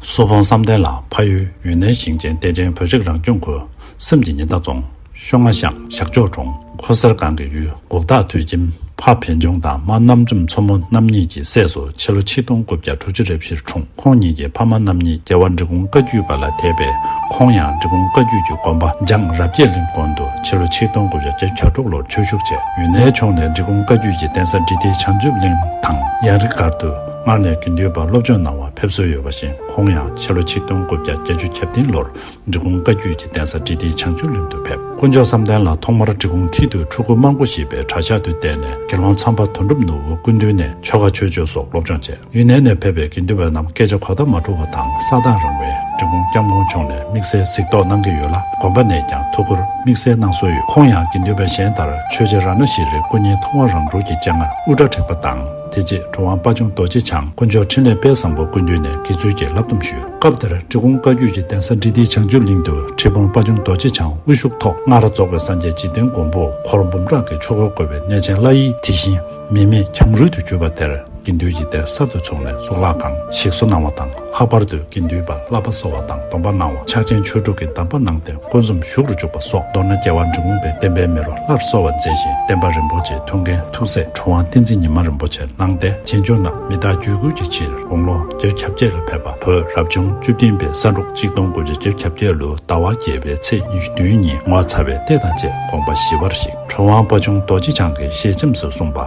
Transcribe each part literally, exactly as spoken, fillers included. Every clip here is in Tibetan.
སོ་ཕོང་བསམ་གཏན་ལགས་ཕ་ཡུལ་ཡུན་ནན་ཞིང་ཆེན་བདེ་ཆེན་བོད་རིགས་རང་སྐྱོང་ཁུལ་སེམས་ཀྱི་ཉི་ཟླ་རྫོང་ཤོ་ལྔ་ཤང་ཞག་ལྕོག་གྲོང་ཁོ་སར་སྒང་གི་ཡུལ་སྒོག་ཐག་དུད་ཁྱིམ་ཕ་བན་ཆུང་དང་མ་རྣམ་འཇོམས་མཚོ་མོ་རྣམ་གཉིས་ཀྱི་སྲས་སུ་ཕྱི་ལོ་ཆིག་སྟོང་དགུ་བརྒྱ་དྲུག་ཅུ་རེ་བཞིར་འཁྲུངས། ཁོང་གཉིས་ཀྱི་ཕ་མ་རྣམ་གཉིས་རྒྱལ་བ་འབྲི་གུང་བཀའ་བརྒྱུད་པ་ལ་དད་པས། ཁོང་ཡང་འབྲི་གུང་བཀའ་བརྒྱུད་ཀྱི་དགོན་པ་འཇང་རབ་རྒྱས་གླིང་དགོན་དུ་ཕྱི་ལོ་ཆིག་སྟོང་དགུ་བརྒྱ་བརྒྱད་ཅུ་གྱ་དྲུག་ལོར་ཆོས་ཞུགས་བྱས། ཡུན་ནན་ཕྱོགས་ནས་འབྲི་གུང་བཀའ་བརྒྱུད་ཀྱི་གདན་ས་འབྲི་ཏི་བྱང་ཆུབ་གླིང་དང་ཡང་རི་སྒར་དུ་སྔར་ནས་དགེ་འདུན་པ་སློབ་སྦྱོང་གནང་བ་ཕེབས་སྲོལ་ཡོད་པ་བཞིན། ཁོང་ཡང་ཕྱི་ལོ་ཆིག་སྟོང་དགུ་བརྒྱ་བརྒྱད་ཅུ་གྱ་བདུན་ལོར་འབྲི་གུང་བཀའ་བརྒྱུད་ཀྱི་གདན་ས་འབྲི་ཏི་བྱང་ཆུབ་གླིང་དུ་ཕེབས། དཀོན་མཆོག་བསམ་གཏན་ལ་ཐོག་མར་འབྲི་གུང་མཐིལ་དུ་ཕྲུ་གུ་དམར་མགོ་ཞེས་པའི་གྲྭ་ཤག་ཏུ་བསྡད་ནས་དགེ་སློང་མཚམས་པ་དོན་གྲུབ་ནོར་བུ་སྐུ་མདུན་ནས་ཆོ་ག་ཆོས་སྤྱོད་སོགས་སློབ་སྦྱོང་བྱས། ཡུན་ནན་ནས་ཕེབས་པའི་དགེ་འདུན་པ་རྣམས་སྐད་ཆ་གོ་བརྡ་མ་འགྲོ་བ་དང་ས་ཐག་རིང་བས་འབྲི་གུང་སྐྱབས་མགོན་མཆོག་ནས་དམིགས་བསལ་གཟིགས་རྟོག་གནང་གི་ཡོད་ལ། དགོན་པ་ནས་ཀྱང་ཐུགས་ཁུར་དམིགས་བསལ་གནང་སྲོལ་ཡོད། ཁོང་ཡང་དགེ་འདུན་པ་གཞན་ལྟར་ཆོས་རྗེ་རཏྣ་ཤྲཱི་སྐུ་བརྙན་མཐོང་བ་རང་གྲོལ་གྱི་སྤྱན་སྔར་དབུ་སྐྲ་བྲེགས་པ་དང་། དེ་རྗེས་གྲུབ་དབང་དཔལ་འབྱུང་རྡོ་རྗེ་འཆང་དཀོན་མཆོག་འཕྲིན་ལས་དཔལ་བཟང་པོ་སྐུ་མདུན་ནས་དགེ་ཚུལ་གྱི་བསླབ་སྡོམ་ཞུས། སྐབས་དེར་འབྲི་གུང་བཀའ་བརྒྱུད་ཀྱི་གདན་ས་འབྲི་ཏི་བྱང་ཆུབ་གླིང་དུ་ཁྲི་དཔོན་དཔལ་འབྱུང་རྡོ་རྗེ་འཆང་དབུ་བཞུགས་ཐོག་སྔར་རྫོགས་པའི་སངས་རྒྱས་འཇིག་རྟེན་མགོན་པོ་འཁོར་འབུམ་ཕྲག་གི་ཆོས་འཁོར་བསྐོར་བའི་གནས་ཆེན་བླ་ཡི་དེ་བཞིན་མི་མེད་གྱང་རུལ་དུ་གྱུར་པ་དེར་དགེ་འདུན་གྱི་སྡེ་གསར་དུ་བཙུགས་ནས་གཙུག་ལག་ཁང་ཞིག་གསོ་གནང་བ་དང་། ལྷག་པར་དུ་དགེ་འདུན་པ་བསླབ་པ་གསོལ་བ་དང་སྡོམ་པ་གནང་བ། ཕྱག་ཆེན་ཆོས་དྲུག་གི་གདམས་པ་གནང་སྟེ་དཀོན་འཛོམས་བཞུགས་རུ་བཅུག་པ་སོགས། མདོར་ན་རྒྱལ་བ་འབྲི་གུང་པས་བསྟན་པའི་མེ་རོ་སླར་གསོ་བར་མཛད་བཞིན། བསྟན་པ་རིན་པོ་ཆེའི་ཐུགས་འགན་ཐུགས་སྲས་གྲུབ་དབང་བསྟན་འཛིན་ཉི་མ་རིན་པོ་ཆེ་གནང་སྟེ། རྗེས་འཇུག་རྣམས་མི་རྟག་བརྒྱུད་བསྐུལ་གྱི་ཕྱིར་དགུང་ལོ་བརྒྱད་ཅུ་གྱ་བརྒྱད་ལ་ཕེབས་པ། བོད་རབ་བྱུང་བཅུ་བདུན་པའི་ས་འབྲུག་ཆིག་སྟོང་དགུ་བརྒྱ་བརྒྱད་ཅུ་གྱ་བརྒྱད་ལོའི་ཟླ་བ་བརྒྱད་པའི་ཚེས་ཉི་ཤུ་བདུན་ཉིན་ངོ་མཚར་བའི་ལྟས་དང་བཅས་དགོངས་པ་ཞི་བར་གཤེགས། གྲུབ་དབང་དཔལ་འབྱུང་རྡོ་རྗེ་འཆང་གིས་ཞལ་ཆེམས་སུ་གསུངས་པ།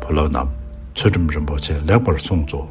བུ་སློབ་རྣམས། ཚུལ་ཁྲིམས་རིན་པོ་ཆེ་ལེགས་པར་སྲུང་ཚུལ།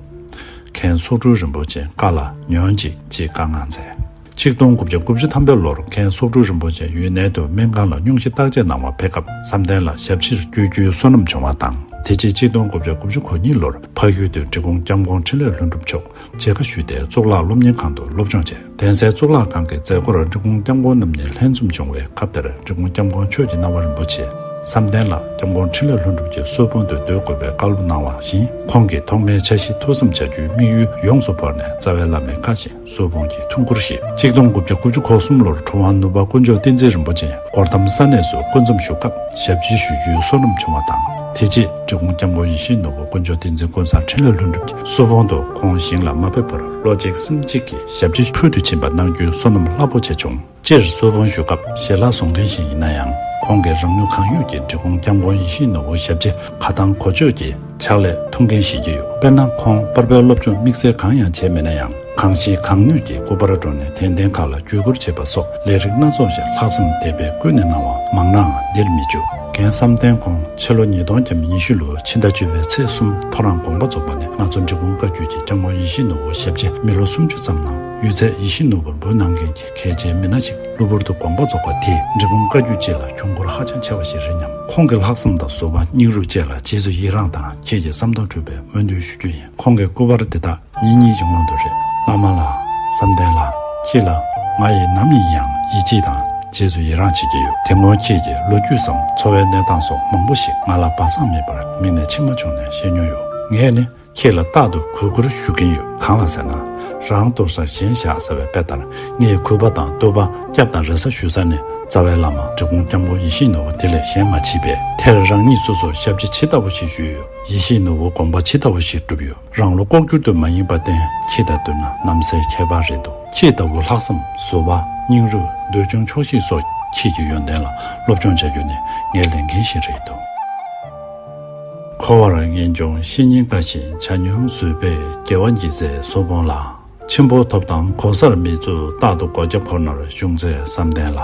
མཁན་སོག་གྲུ་རིན་པོ་ཆེ་བཀའ་ལ་ཉོན་ཅིག་ཅེས་བཀའ་མངགས་མཛད། ཆིག་སྟོང་དགུ་བརྒྱ་དགུ་བཅུ་ཐམ་པའི་ལོར་མཁན་སོག་གྲུ་རིན་པོ་ཆེ་ཡུན་ནན་དུ་སྨན་ཁང་ལ་སྙུང་གཞི་བརྟག་དཔྱད་གནང་བར་ཕེབས་སྐབས། བསམ་གཏན་ལ་ཞབས་ཕྱིར་བསྐྱོད་རྒྱུའི་བསོད་ནམས་བྱུང་བ་དང་། དེ་རྗེས་ཆིག་སྟོང་དགུ་བརྒྱ་དགུ་བཅུ་གོ་གཉིས་ལོར་འཕགས་ཡུལ་དུ་འབྲི་གུང་སྐྱབས་མགོན་འཕྲིན་ལས་ལྷུན་གྲུབ་མཆོག་མཇལ་ཁ་ཞུས་ཏེ། གཙུག་ལག་སློབ་གཉེར་ཁང་དུ་སློབ་སྦྱོང་བྱས། གདན་སའི་གཙུག་ལག་ཁང་གི་མཛད་སྒོར་འབྲི་གུང་སྐྱབས་མགོན་རྣམ་གཉིས་ལྷན་འཛོམས་བྱུང་བའི་སྐབས་དེར། འབྲི་གུང་སྐྱབས་མགོན་ཆོས་ཀྱི་སྣང་བ་རིན་པོ་ཆེས་བསམ་གཏན་ལ་སྐྱབས་མགོན་འཕྲིན་ལས་ལྷུན་གྲུབ་ཀྱི་གསོལ་དཔོན་དུ་སྡོད་དགོས་པའི་བཀའ་སློབ་གནང་བ་བཞིན། ཁོང་གིས་ཐོག་མའི་འཆར་གཞི་ཐུགས་བསམ་བྱ་རྒྱུའི་དམིགས་ཡུལ་ཡོངས་སུ་བོར་ནས། རྩ་བའི་བླ་མའི་བཀའ་བཞིན་གསོལ་དཔོན་གྱི་ཐུགས་ཁུར་བཞེས། ཆིག་སྟོང་དགུ་བརྒྱ་དགུ་བཅུ་གོ་གསུམ་ལོར་གྲུབ་དབང་ནུབ་པ་དཀོན་མཆོག་བསྟན་འཛིན་རིན་པོ་ཆེ་སྒོར་ཐམ་ས་གནས་སུ་སྐུ་མཚམས་བཞུགས་སྐབས་ཞབས་ཕྱི་ཞུ་རྒྱུའི་བསོད་ནམས་བྱུང་བ་དང་། དེ་རྗེས་འབྲི་གུང་སྐྱབས་མགོན་ཡིད་བཞིན་ནོར་བུ་དཀོན་མཆོག་བསྟན་འཛིན་ཀུན་བཟང་འཕྲིན་ལས་ལྷུན་གྲུབ་ཀྱི་གསོལ་དཔོན་དུ་ཁོང་ཞིང་ལ་མ་ཕེབས་པར་ལོ་གཅིག་གསུམ་གཅིག་གི་ཞབས་ཕྱི་ཕུལ་དུ་ཕྱིན་པ་གནང་རྒྱུའི་བསོད་ནམས་རླབས་པོ་ཆེ་བྱུང་། སྤྱིར་གསོལ་དཔོན་ཞུ་སྐབས་ཞལ་ལག་བཟུང་མཁན་ཞིག་ཡིན་ན་ཡང་། ཁོང་གིས་རང་ནུས་གང་ཡོད་ཀྱིས་འབྲི་གུང་སྐྱབས་མགོན་ཡིད་བཞིན་ནོར་བུའི་ཞབས་ཕྱི་ཁ་ཐང་གོ་ཆོད་ཀྱི་ཕྱག་ལས་ཐུགས་འགན་བཞེས་ཀྱི་ཡོད། དཔེར་ན། ཁོང་པར་པའི་སློབ་སྦྱོང་དམིགས་བསལ་གང་ཡང་བྱས་མེད་ན་ཡང་། གང་ཞིག་གང་ནུས་ཀྱིས་སྐུ་པར་བསྒྲོན་ནས་དད་ལྡན་ཁག་ལ་བརྒྱུད་བསྐུར་བྱེད་པ་སོགས་ལས་རིགས་སྣ་ཚོགས་ཤིག་ལྷག་བསམ་དད་པས་ཀུན་ནས་གནང་བ་མང་ནའང་འདིར་མི་འཇུག། རྒན་བསམ་གཏན་ཁོང་ཕྱི་ལོ་ཉིས་སྟོང་ཉི་ཤུ་ལོའི་ཕྱི་ཟླ་བཅུ་པའི་ཚེས་གསུམ་ཐོ་རངས་དགོངས་པ་རྫོགས་པ་ནས། ང་ཚོ་འབྲི་གུང་བཀའ་བརྒྱུད་ཀྱི་སྐྱབས་མགོན་ཡིད་བཞིན་ནོར་བུའི་ཞབས་ཕྱི་མི་ལོ་སུམ་ཅུ་ཙམ་ནང་ཡོད་ཚད་ཡིད་བཞིན་ནོར་བུར་འབུལ་གནང་མཁན་གྱི་གལ་ཆེའི་མི་སྣ་ཞིག་གློ་བུར་དུ་དགོངས་པ་རྫོགས་པ་དེས་འབྲི་གུང་བཀའ་བརྒྱུད་སྤྱི་ལ་གྱོང་ཁུར་ཧ་ཅང་ཆེ་བ་ཞིག་རེད་སྙམ། ཁོང་གི་ལྷག་བསམ་དང་བཟོད་པ་སྙིང་རུས་བཅས་ལ་རྗེས་སུ་ཡི་རངས་དང་ཁྱེད་ཀྱི་བསམ་དོན་འགྲུབ་པའི་སྨོན་འདུན་ཞུ་རྒྱུ་ཡིན། ཁོང་གི་སྐུ་པར་འདི་དག་ཉིན་གཉིས་ཀྱི་སྔོན་དུ་རེད། བླ་མ་ལགས། བསམ་གཏན་ལགས། ཁྱེད་ལ་ང་ཡིས་ནམ་ཡིན་ཡང་ཡིད་ཆེས་དང་རྗེས་སུ་ཡི་རངས་བྱེད་ཀྱི་ཡོད། དེ་སྔོན་ཁྱེད་ཀྱི་ལོ་རྒྱུས་སམ་འཚོ་བའི་གནས་སྟངས་སོགས་མང་པོ་ཞིག་ང་ལ་སྦ་གསང་མེད་པར་མིག་ནས་མཆི་མ་བྱུང་ནས་བཤད་མྱོང་ཡོད། ངས་ནི་ཁྱེད་ལ་རྟག་ཏུ་གུས་བཀུར་ཞུ་གིན་ཡོད། གང་ལ་ཟེར་ན། རང་གཏོར་ས་གཞན་བཞག་ཟེར་བའི་དཔེ་ལྟར། ངས་གུས་པ་དང་བསྟོད་པ་སྐྱབས་དང་རེ་ས་ཞུ་ས་ནི་རྩ་བའི་བླ་མ་འབྲི་གུང་སྐྱབས་མགོན་ཡིད་བཞིན་ནོར་བུ་དེ་ལས་གཞན་མ་མཆིས་པས། དེར་རང་ཉིད་སོ་སོར་ཞབས་ཕྱི་ཇི་ལྟ་བུ་ཞིག་ཞུས་ཡོད། ཡིད་བཞིན་ནོར་བུ་དགོངས་པ་ཇི་ལྟ་བུ་ཞིག་བསྒྲུབས་ཡོད། རང་བློ་ལྐོག་གྱུར་དུ་མ་ཡིན་པར་བརྟེན། ཁྱེད་དང་བསྡུར་ན་ནམ་སེལ་ཁྱད་པར་རེད་འདུག། ཁྱེད་ལྟ་བུ་ལྷག་བསམ། བཟོད་པ། སྙིང་རུས། འདོད་ཆུང་ཆོག་ཤེས་སོགས་ཁྱེད་ཀྱི་ཡོན་ཏན་ལ་སློབ་སྦྱོང་བྱ་རྒྱུ་ནི་ངའི་ལས་འགན་ཞིག་རེད་འདུག། འཁོར་བར་ངེས་འབྱུང་བཤེས་གཉེན་བཀའ་བཞིན་ཆ་སྙོམས་བཟོད་པས་དགེ་བ་འགྱིད་མཛད་གསོལ་དཔོན་ལ། ཆེན་པོ་ཐོབ་དང་གོ་སར་མི་བཙུགས། རྟག་ཏུ་སྒོ་རྒྱབ་ཁོ་ནར་བཞུགས་མཛད་བསམ་གཏན་ལ།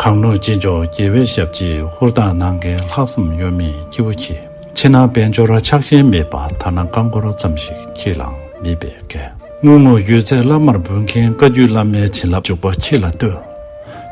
གང་ནུས་ཅི་ལྕོགས་དགེ་བའི་ཞབས་ཕྱི་ཧུར་ཐག་གནང་མཁན་ལྷག་བསམ་གཡོ་མེད་སྐྱེས་བུ་ཁྱེད། ཕྱི་ནང་དཔལ་འབྱོར་ཆགས་ཞེན་མེད་པ། ཐ་ན་རྐང་འཁོར་ཙམ་ཞིག་ཁྱེད་ལའང་མེད་པའི་སྐལ། དངུལ་དངོས་ཡོད་ཚད་བླ་མར་འབུལ་མཁན། བཀའ་བརྒྱུད་བླ་མའི་བྱིན་རླབས་འཇུག་པ་ཁྱེད་ལ་བསྟོད།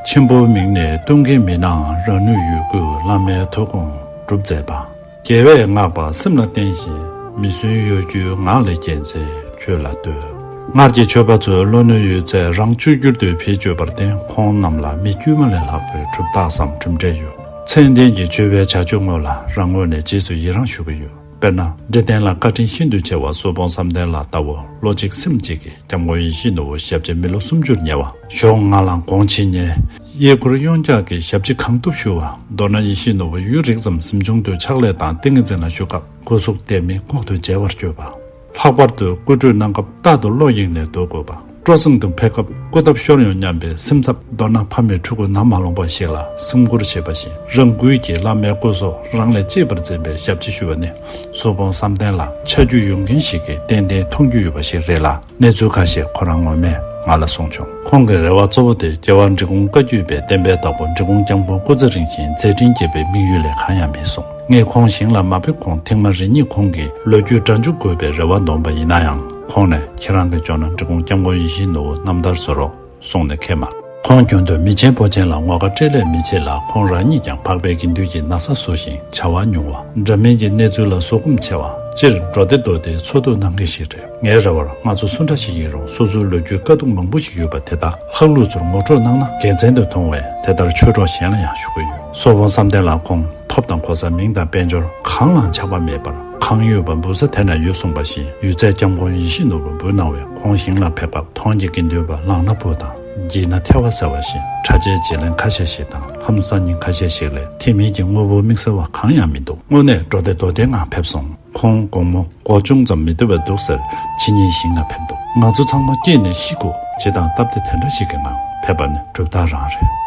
ཆེན་པོའི་མིང་ནས་བསྟོད་མཁན་མིན་ནའང་རང་ནུས་ཡོད་རྒུས་བླ་མའི་ཐུགས་དགོངས་སྒྲུབ་མཛད་པ། རྒྱལ་བས་བསྔགས་པ་སེམས་ལ་བརྟེན་ཞིང་། མི་བསྲུན་གཡོ་སྒྱུའི་ངང་ལས་རྒྱལ་མཛད་ཁྱོད་ལ་བསྟོད། སྔར་གྱི་ཆོས་པ་ཚོས་བློ་ནུས་ཡོད་ཚད་རང་བཅོས་བསྒྱུར་དུ་བེད་སྤྱོད་པར་བརྟེན། ཁོང་རྣམས་ལ་མི་དཀྱུས་མ་ལས་ལྷག་པའི་གྲུབ་རྟགས་སམ་གྲུབ་འབྲས་ཡོད། མཚན་ལྡན་གྱི་ཆོས་པའི་བྱ་སྤྱོད་དངོས་ལ་རང་ངོས་ནས་རྗེས་སུ་ཡི་རངས་ཞུ་གི་ཡོད། དཔེར་ན། འབྲི་བསྟན་ལ་བཀའ་དྲིན་ཤིན་ཏུ་ཆེ་བ་གསོལ་དཔོན་བསམ་གཏན་ལགས་ལྟ་བུ་བློ་གཅིག་སེམས་གཅིག་གིས་སྐྱབས་མགོན་ཡིད་བཞིན་ནོར་བུའི་ཞབས་ཕྱི་མི་ལོ་སུམ་ཅུར་ཉེ་བ། གཞུང་ལྔ་ལ་དགོངས་ཇི་སྙེད། གཡས་འཁོར་གཡོན་བརྐྱང་གི་ཞབས་ཕྱི་གང་ཐུབ་ཞུ་བ། མདོར་ན་ཡིད་བཞིན་ནོར་བུ་ཡུན་རིང་ཙམ་གཟིམ་ཆུང་དུ་ཕྱག་ལས་དང་ཏིང་ངེ་འཛིན་ལ་བཞུགས་སྐབས་སྐུ་གཟུགས་ལྡེ་མིག་ལྐོག་ཏུ་མཇལ་བར་གྱུར་པ། ལྷག་པར་དུ་སྐུ་ཁྲུས་གནང་སྐབས་རྟག་ཏུ་བློ་གཡེང་ནས་སྡོད་དགོས་པ། སྤྲོ་གསེང་དུ་ཕེབས་སྐབས་སྐུ་ཐབས་ཤོར་ཡོང་སྙམ་པའི་སེམས་འཚབ། མདོར་ན་ཕ་མའི་ཕྲུ་གུ་ནམ་མ་ལོངས་པ་ཞིག་ལ་སེམས་ཁུར་བྱེད་པ་བཞིན་རང་འགུལ་གྱིས་བླ་མའི་སྐུ་སྲོག་རང་ལས་གཅེས་པར་འཛིན་པའི་ཞབས་ཕྱི་ཞུ་བ་ནི། སོག་པོ་བསམ་གཏན་ལ་ཆ་རྒྱུས་ཡོད་མཁན་ཞིག་གིས་ཏན་ཏན་མཐོང་རྒྱུ་ཡོད་པ་ཞིག་རེད་ལ། གནས་ཚུལ་ཁ་ཤས་ཁོ་རང་ངོ་མས་ང་ལ་གསུངས་བྱུང་། ཁོང་གི་རེ་བ་གཙོ་བོ་དེ་རྒྱལ་བ་འབྲི་གུང་བཀའ་བརྒྱུད་པའི་བསྟན་པའི་བདག་པོ་འབྲི་གུང་སྐྱབས་མགོན་སྐུ་ཚེ་རིང་ཞིང་མཛད་འཕྲིན་རྒྱས་པའི་དམིགས་ཡུལ་ལས་གང་ཡང་མིན་གསུངས། ངས་ཁོང་ཞིང་ལ་མ་ཕེབས་གོང་ཐེངས་མ་རེ་གཉིས་ཁོང་གིས་ལོ་རྒྱུས་སྒྲ་འཇུག་དགོས་པའི་རེ་བ་འདོན་པ་ཡིན་ན་ཡང་། ཁོང་ནས་ཁྱེད་རང་གིས་འབྱོར་ན་འབྲི་གུང་སྐྱབས་མགོན་ཡིད་བཞིན་ནོར་བུ་རྣམ་ཐར་བཟོ་རོགས་གསུངས་ནས་ཁེལ་མ། ཁོང་རྒྱུན་དུ་མི་ཆེན་ཕོ་ཆེན་ལ་ངོ་དགའ་སྤྲེལ་ལད་མི་བྱེད་ལ། ཁོང་རང་ཉིད་ཀྱང་འཕགས་པའི་དགེ་འདུན་གྱི་ན་བཟའ་བཟོ་ཞིང་བྱ་བ་ཉུང་བ། འདྲ་མིན་གྱི་གནས་ཚུལ་ལ་གཟུགས་སྐུམ་ཆེ་བ། སྤྱིར་འགྲོ་བདེ་མདོ་སྡེའི་འཚོ་སྡོད་གནང་མཁན་ཞིག་རེད། ངའི་རེ་བར་ང་ཚོ་སུ་འདྲ་ཞིག་ཡིན་རུང་སོ་སོའི་ལོ་རྒྱུས་དཀའ་སྡུག་མང་པོ་ཞིག་ཡོད་པ་དེ་དག་ལྷག་ལུས་ཚོར་ངོ་སྤྲོད་གནང་ན་དགེ་མཚན་དུ་མཐོང་བས། དེ་ལྟར་ཆོས་གྲོགས་གཞན་ལ་ཡང་ཞུ་གི་ཡོད། སོག་པོ་བསམ་གཏན་ལགས་ཁོང་ཐོབ་དང་གོ་ས་མིང་དང་དཔལ་འབྱོར་གང་ལའང་ཆགས་པ་མེད་པར་གང་ཡོད་པ་འབུལ་ས་དེ་ན་ཡོད་གསུངས་པ་བཞིན་ཡོད་ཚད་སྐྱབས་མགོན་ཡིད་བཞིན་ནོར་བུ་འབུལ་གནང་བས། ཁོང་ཞིང་ལ་ཕེབས་སྐབས་མཐོང་རྒྱ་དགེ་འདུན་པ་ལངས་ན་སྤོ་དང་འགྱིལ་ན་ཐལ་བ་ཟེར་བ་བཞིན་གྲྭ་ཆས་བརྗེ་ལེན་ཁ་ཤས་ཤིག་དང་ལྷ་མོ་གསར་རྙིང་ཁ་ཤས་ཤིག་ལས་དེ་མིན་གྱི་དངོས་པོ་དམིགས་བསལ་བ་གང་ཡང་མི་འདུག་དངོས་གནས་འགྲོ་བདེ་མདོ་སྡེའི་ངང་ཕེབས་སོང་། ཁོང་དགོང་མོ་སྒོ་ཅུང་ཙམ་མི་བདེ་བ་འདུག་ཟེར་ཕྱི་ཉིན་ཞིང་ལ་ཕེབས་འདུག་ང་ཚོ་ཚང་མ་སྐྱེས་ནས་ཤི་དགོས་ཇི་ལྟར་སྟབས་བདེ་དེ་འདྲ་ཞིག་གི་ངང་ཕེབས་པ་ནི་གྲུབ་རྟགས་རང་རེད།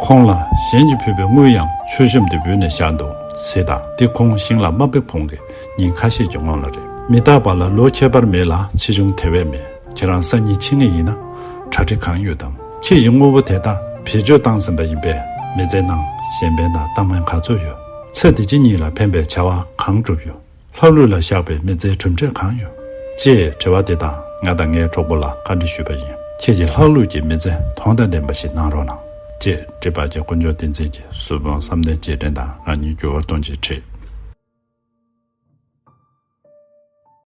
ཁོང་ལ་གཞན་གྱིས་ཕུལ་བའི་དངུལ་ཡང་མཆོད་བཤམས་དུ་འབུལ་ནས་བཞག་འདུག་ཟེར་དང་། འདི་ཁོང་ཞིང་ལ་མ་ཕེབས་གོང་གི་ཉིན་ཁ་ཤས་ཀྱི་སྔོན་ལ་རེད། མི་རྟག་པ་ལ་ལོ་ཁྱད་པར་མེད་ལ་ཆེ་ཆུང་དེ་བས་མེད། ཁྱེད་རང་སང་ཉིན་ཕྱི་ངེས་ཡིན་ན་གྲ་སྒྲིག་གང་ཡོད་དམ། ཁྱེད་ཀྱི་དངོས་པོ་དེ་དག་བེད་སྤྱོད་བཏང་ཟིན་པ་ཡིན་པས་མི་ཚེའི་ནང་གཞན་ཕན་དང་གཏམ་ངན་ག་ཚོད་ཡོད། ཚེ་འདི་ཕྱི་གཉིས་ལ་ཕན་པའི་བྱ་བ་གང་བསྒྲུབས་ཡོད། ལྷག་ལུས་ལ་བཞག་པའི་མི་ཚེའི་གྲུབ་འབྲས་གང་ཡོད། ཅེས་དྲི་བ་དེ་དག་ང་དང་ངའི་གྲོགས་པོ་ལ་བཀའ་འདྲི་ཞུས་པ་ཡིན། ཁྱེད་ཀྱིས་ལྷག་ལུས་ཀྱི་མི་ཚེ་མཐོང་ཐོས་ལྡན་པ་ཞིག་གནང་རོགས་གནང་། ཅེས་དྲིས་པར་རྒྱལ་དཀོན་མཆོག་བསྟན་འཛིན་གྱིས་སོག་པོ་བསམ་གཏན་རྗེས་དྲན་དང་རང་ཉིད་འགྱུར་བ་གཏོང་ཕྱིར་ཁྲིད།